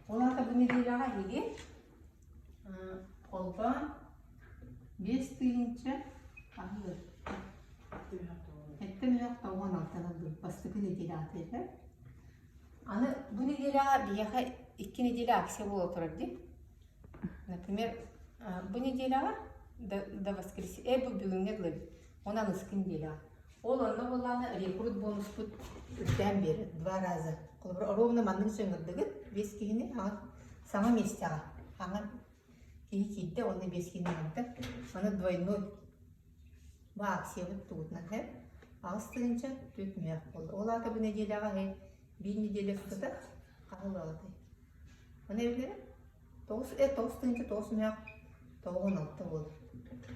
Ол аата бу нэдиэлэҕэ эһиги холбоон 5000 аһыыр. Эттэ мөһөх тоҕуон алтан ылбыт бастакы нэдиэлэ аата Аны бу нэдиэлэҕэ биһиэхэ икки нэдиэлэ акция буола турар дии. Например, бу нэдиэлэҕэ до, до воскресенья, э, бу бүгүҥҥэ дылы эбит. Онон аныскы нэдиэлэҕэ. Ол онно буоллаҕына рекрут бонуспут үрдээн биэрэр два раза. Холобура, ровно маннык ыҥырдыгыт биэс киһини аҕа саҥа миэстэҕэ аҥа киһи киирдэ уонна биэс киһини ыҥырда. Аны двойной бу акциябыт тугутунан һэ 8 4 мүөх буолла. Ол аата бу нэдиэлэҕэ һэ биир нэдиэлэ устата хаһы ылаҕытый? Аны эбилэрэ Тоҕус э 9 9 мүөх 96 буолар.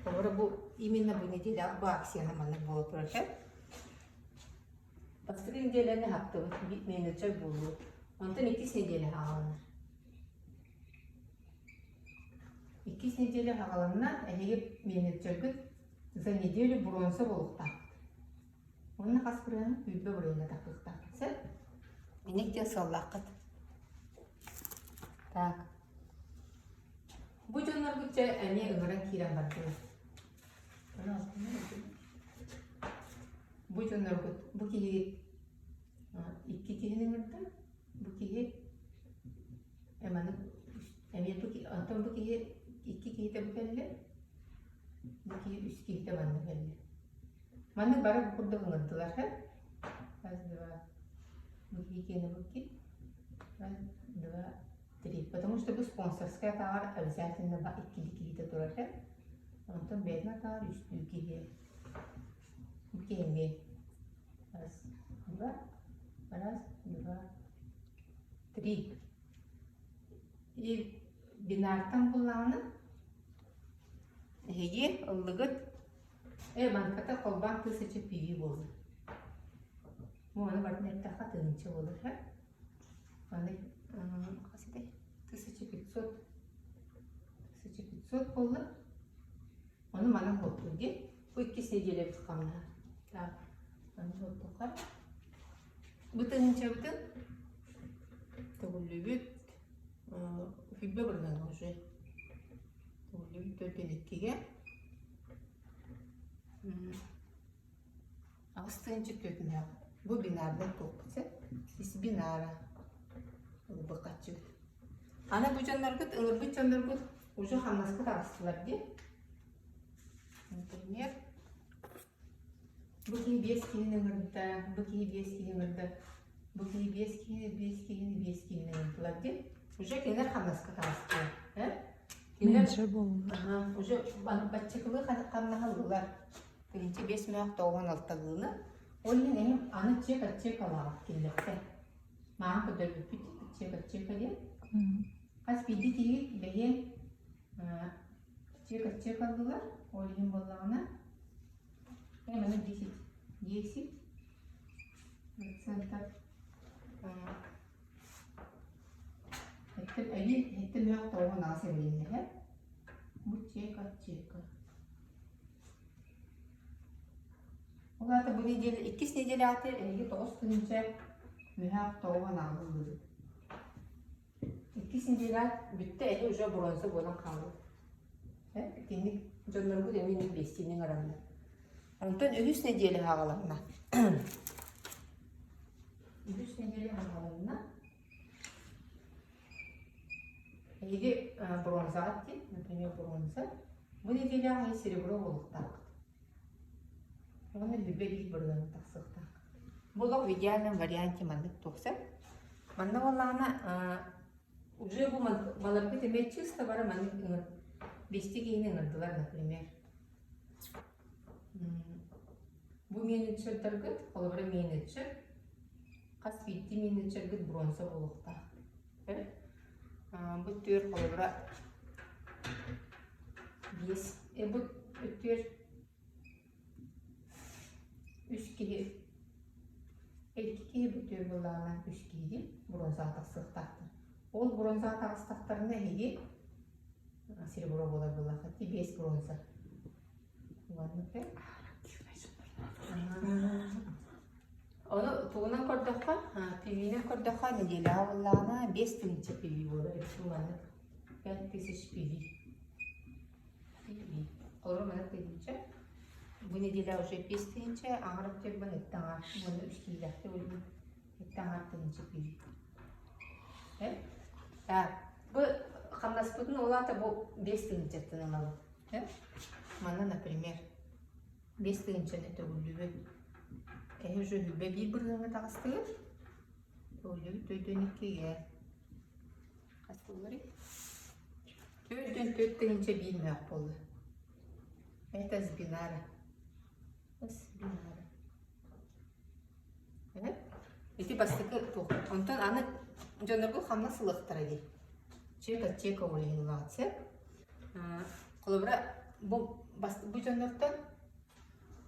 Холобура бу именно бу неделя бу акцияны маннык буола турар сөп. Бастакы неделяны хаптыбыт менеджер буолуу. Онтон иккис неделя хааланар. Иккис неделя хааланна, эһиги менеджергыт за неделю бронза буолуохтаахпыт. Уонна хас бырыһыан? Сүүрбэ бырыһыаҥҥа тахсыахтаахпыт сөп. Инник диэн сыаллааххыт. Так. Бу дьонноргут дьэ эмиэ ыҥыран киирэн бардылар. Бу дьонноргут, бу киһи икки киһини ыҥырда, бу киһи эманы эмиэ бу онтон бу киһи икки киһитэ бу кэллэ, бу киһи үс киһитэ манна кэллэ. Маннык бары бу курдук ыҥырдылар һэ. Раз, два, бу киһи киэнэ бу икки. Раз, два, три. Потому что бу спонсорскай атаҕар обязательно ба иккили киһитэ турар һэ. Онтон бэйэтин атаҕар үстүү киһи. Бу киһи Раз, два, раз, два, три. И бинартан буллаҕына эһиги ыллыгыт Ээ, манката холбоон тысяча пиви буолар. Ону барытын эттэххэ тыһыынча буолар, һэ? Аны хас этэй? 1500 1500 буолла. Ону манан буолтун дии. Бу иккис неделябыт хамнаһа. Так, аны буолтуха. Бу тыһыынчабытын төгүллүбүт. Хүлбэ бырыһыаҥа уже. Төгүллүбүт төрдүн иккигэ. 8 4 Бу бинарнай туохпут сөп. Ис бинара. Ылбыкаччыбыт. Аны бу дьонноргут, ыҥырбыт дьонноргут уже хамнаска таҕыстылар дии. Например, бу киһи биэс киһини ыҥырда, бу киһи биэс киһи ыҥырда, бу киһи биэс киһини, биэс киһини, биэс киһини ыҥырдылар дии. Уже кинилэр хамнаска таҕыстылар. Э? Кинилэр Меньше буоллулар. Аха, уже баччыкылыы хамнаһы ыллылар. 1005 мөөх 96-лыыны. Ол иһин эһим аны чек от чек алаҕыт кинилэртэн. Маҕан көрдөрбүппүт чек от чека диэн. Хас биирдии киһи бэйэм чек от чек аллылар. Ол иһин буоллаҕына аны 10 10 процентов Эбии иһиттэн үөх тоҕуһун аҕыс эбилиннэһэ. Бу чека чека. Ол аата бу неделя иккис неделя ааты эһиги 9 тыһыынча мүһээх тоҕуһун аҕыс ыллыгыт. Иккис неделя бүттэ эһи уже бронза буолан хаалбыт. Итинник дьонноргут эмиэ инник биэстиини ыҥыраннар. Онтон үһүс неделя хааланна. Үһүс нэдиэлэ хааланна. Эһиги бронзаҕыт дии, например, бронза. Бу нэдиэлэҕэ эһиги серебро буолуохтааххыт. Уонна любэ биир бырыһыан тахсыахтаах. Бу олох в идеальном варианте маннык туох сөп. Манна буоллаҕына уже бу баларбыт эмиэ чисто бары маннык биэстии киһини ыҥырдылар, например. Бу менеджердаргыт, холобура менеджер, хас биирдии менеджергыт бронза буолуохтаах. Бу түөр холобура биэс, э, бу түөр үс киһи, икки киһи бу түөр буоллаҕына үс киһи бронзаҕа тахсыахтаахтар. Ол бронзаҕа таҕыстахтарына эһиги серебро буолар буоллахха, биэс бронза. Ону тугунан көрдөххө, пивинэн көрдөххө, нэдиэлэҕэ буоллаҕына 5000 пиви буолар эбит маннык. 5000 пиви. Пиви. Олору маннык тыһыынча. Бу нэдиэлэ уже 5000, аҥар өттүгэр эттэ аҥар. Уонна үс киилээхтик өлбүт. Эттэ аҥар тыһыынча пиви. Э? Так, бу хамнаспытын ол аата бу 5000-тан ылабыт. Э? Манна, например, 5000-ны төгүллүбүт. Эһи уже хүлбэ биир бырыһыаҥҥа таҕыстыгыт. Төгүллүбүт төрдүөн иккигэ. Хас буолларый? 44 тыһыынча биир мөөх буолла. Это с бинара. С бинара. Э? Ити бастакы туох. Онтон аны дьоннорго хамнас ылыахтара дии. Чек от чека ол иһин ылаҕыт сөп. Холобура, бу, бу дьоннортон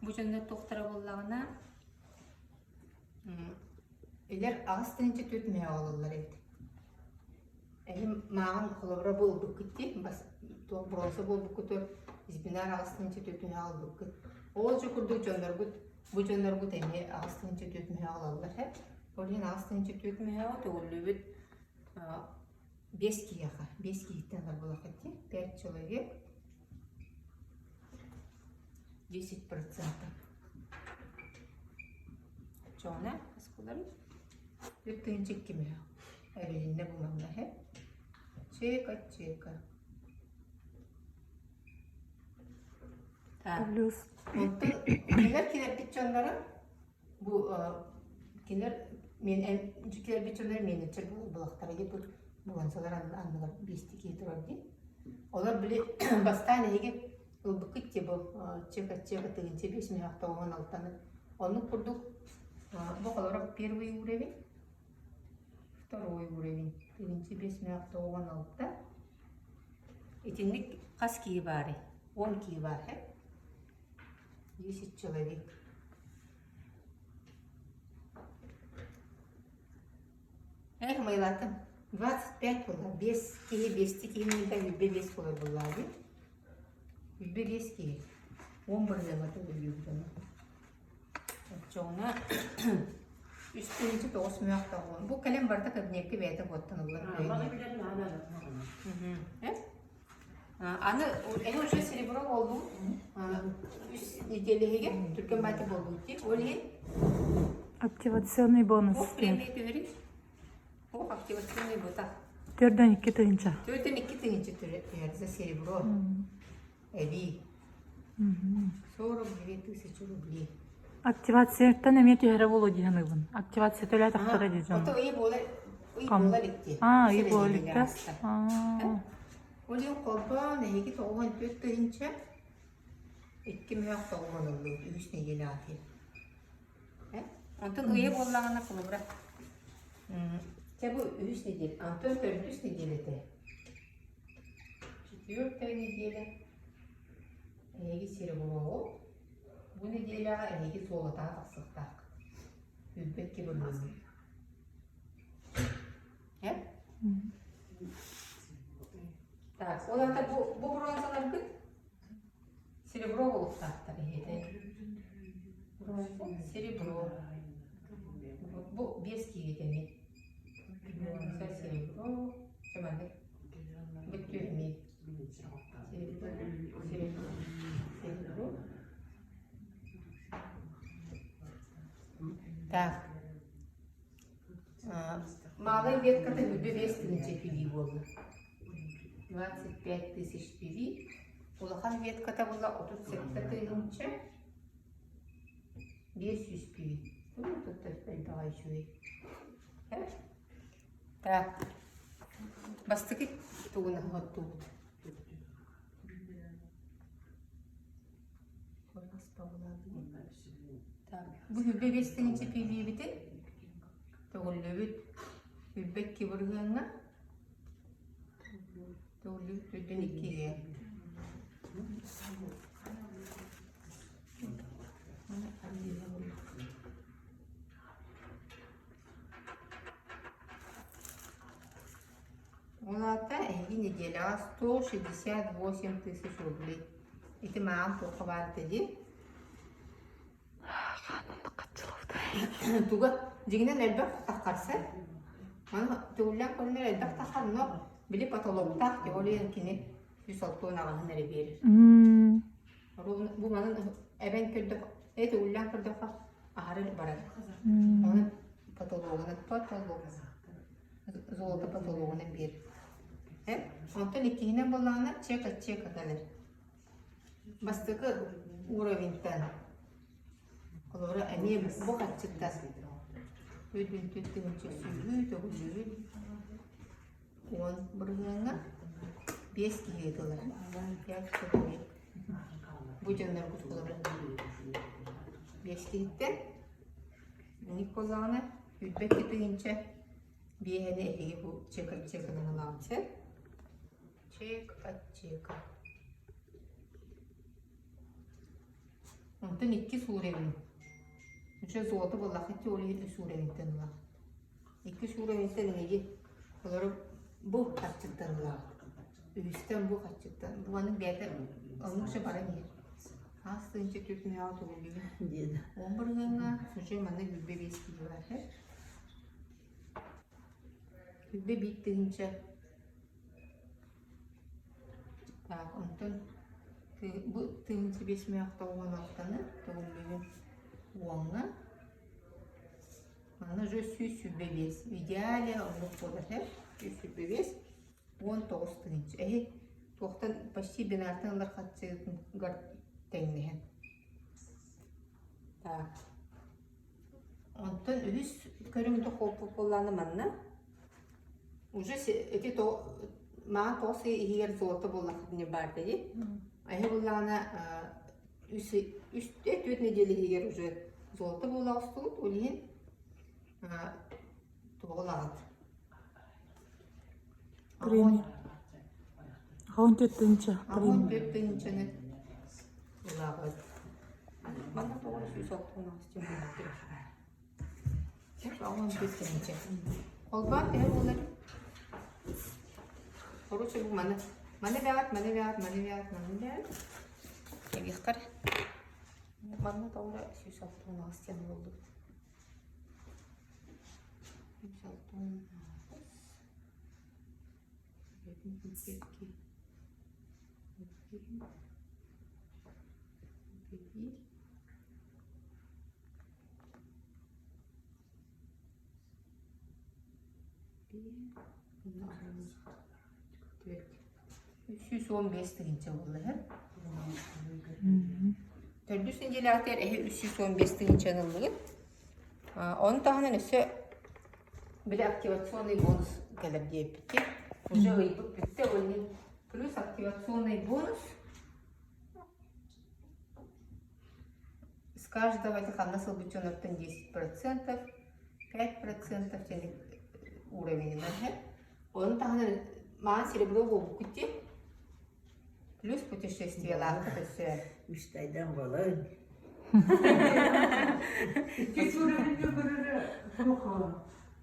бу дьоннор туохтара буоллаҕына илэр 8 тыһыынча 4 мөһө ылаллар эбит. Эһим мааҕын холобура бу ылбыккыт дии, бас туох бронза буолбуккуту избинар 8 тыһыынча 4 мөһө ылбыккыт. Ол дьэ курдук дьонноргут бу дьонноргут эмиэ 8 тыһыынча 4 мөһө ылаллар һэ. Ол иһин 8 тыһыынча 4 мөһөҕө төгүллүбүт биэс киһиэхэ, биэс киһиттэн ылар буолаххыт дии, пять человек, 10%. Чоҕуна хас буоларый? 4 тыһыынча 2 мөһө. Эбилиннэ бу манна һэ. Чека, чека. Так. Плюс. Онтон кинилэр килэрбит дьонноро бу кинилэр мен килэрбит дьоннор менеджер булахтара дии бу бронзалар анныгар биэсти киһи турар дии. Олор били бастаан эһиги ылбыккыт дии бу чека чека тыһыынча биэс мөһөөх тоҕуһун алтаны. Оннук курдук бу холоро первый уровень, второй уровень 1005 96. Итинник хас киһи баарый? 10 киһи баар һэ? 10 человек. Эх, майлатым. 25 буолла. 5 киһи, 5 киһи миинтэн үлбэ 5 буолар буоллаа дии. Үлбэ 5 киһи. 10 бырыһыаҥҥа төгүллүүбүт ону. Оччоҕуна 3 9 мөөх тоҕуон. Бу кэлэн барыта кабинекка бэйэтэ буоттаныллар. Аны эһи уже серебро буоллум. Үс неделя түргэн баайта буолбут дии. Ол иһин Активационный бонус. Ох премия түһэрий. Ох активационный бута. Төрдөн 2 тыһыынча. Төрдөн 2 тыһыынча түһэр за серебро. Эбии. 42 тысячи рублей. Активацияттан эмиэ түһэрэ буолуо дии саныыбын. Активация төлөөтөхтөрө дии дьон. Ото ый буола ый буола иликти. Аа, ый буола иликте. Ол иһин холбоон эһиги 94 тыһыынча 2 мөһөх тоҕуон ыллыбыт үһүс нэдиэлэ аатыйа. Онтон ыйа буоллаҕына холобура чэ бу үһүс неделя, онтон төрдүс неделя Четвертая неделя эһиги сереброҕу бу неделяҕа эһиги золотаҕа тахсыахтаах. Үрбэт кибырмаска. Э? Так, ол аата бу, бу бронзаларгыт серебро буолуохтаахтар эһиэтэ. Бронза, серебро. Бу биэс киилэ эмиэ. Бронза, серебро, чэ маннык бүттүү эмиэ. Серебро, серебро, серебро. Так. Малая ветката үрдү 5 тыһыынча пиви буолла. 25 тысяч пиви. Улахан ветката буолла 37 тыһыынча 500 пиви. Ну, тут элбэҕэ үчүгэй. Так. Бастакы тугун оттуубут. Так, бу үрбэ 5 тыһыынча пивибитин төгүллүбүт үрбэ икки бырыһыаҥҥа төгүллүбүт үрдүн иккигэ. Ол аата эһиги неделяҕа 168 тысяч рублей. Ити маҕан туохха баар этэ дии? Хаанан хаччылабыт. Туга дьиҥинэн элбэх таххарса. Маны төгүллээн көрүнэр элбэх таххар, но били потолоктаах тем более кини 168 эрэ биэрэр. Бу манан эбэн көрдөх, төгүллээн көрдөххө аһары барар. Оны потологунан потолок золото потологунан биэрэр. Онтон иккиһинэн буоллаҕына чек от чека кэлэр. Бастакы уровеньтан Холобура, эмиэ бу хаччыттан үрдүн тыһыынча сүүһү төгүллүүр 10 бырыһыаҥҥа биэс киһи ыытыллар. Пять человек. Бу дьоннорбут холобура биэс киһиттэн инник буоллаҕына 22 тыһыынча биэһэни эһиги бу чек от чеканан ылаҕын сөп. Чек от чека. Онтон иккис уровень. Уже золото буоллахха теория үс уровеньтан ылаҕыт. Иккис уровеньтан эһиги олору бу харчыттан ылаҕыт. Үһүстэн бу харчыттан. Бу маннык бэйэтэ оннук уже баран иһэр. Хас тыһыынча түөрт мүһэҕэ төгүллүбүт. 10 бырыһыаҥҥа уже манна 25 киһи бар. 21 тыһыынча. Так, онтон бу 1005 96 ны төгүллүүбүн уоҥҥа. Манна уже 125. В идеале оннук буолар һэ. 125 19 тыһыынча. Эһи туохтан почти бинартан ылар харчыгар тэҥнэһэн. Так. Онтон үһүс көрүҥ дохуоппут буоллаҕына манна уже ити маҕан 9 ый иһигэр золото буоллаххытына баар дии. Эһи буоллаҕына үс үс түөрт нэдиэлэ иһигэр уже золото буола оҕустубут. Ол иһин туоҕу ылаҕыт? Премия. 14 тыһыынча Аҕыс премия. 4 тыһыынчаны ылаҕыт. Манна тоҕо эрэ 168 диэн буолбут. 84 тыһыынча. Холбоон төһө буолар? Короче, бу маны маны бэҕэт, маны бэҕэт, маны бэҕэт, маны бэҕэт. Эбиэхтэр. Манна тоҕо эрэ 168 диэн буоллубут. 168. 1. 4. 315 тыһыынча буолла һэ. Төрдүс нэдиэлэҕитигэр эһи 315 тыһыынчаны ыллыгыт. Ону таһынан өссө били активационный бонус кэлэр диэбиппит. Уже ыйбыт бүттэ, ол иһин плюс активационный бонус с каждого этих хамнас ылбыт дьоннортон 10%, 5% диэн уровенынан һэ. Ону таһынан маан серебро буолбуккут дии. Плюс путешествиелааххыт өссө. Үстайдан болон. Иккис уровеньга көрөрө туох.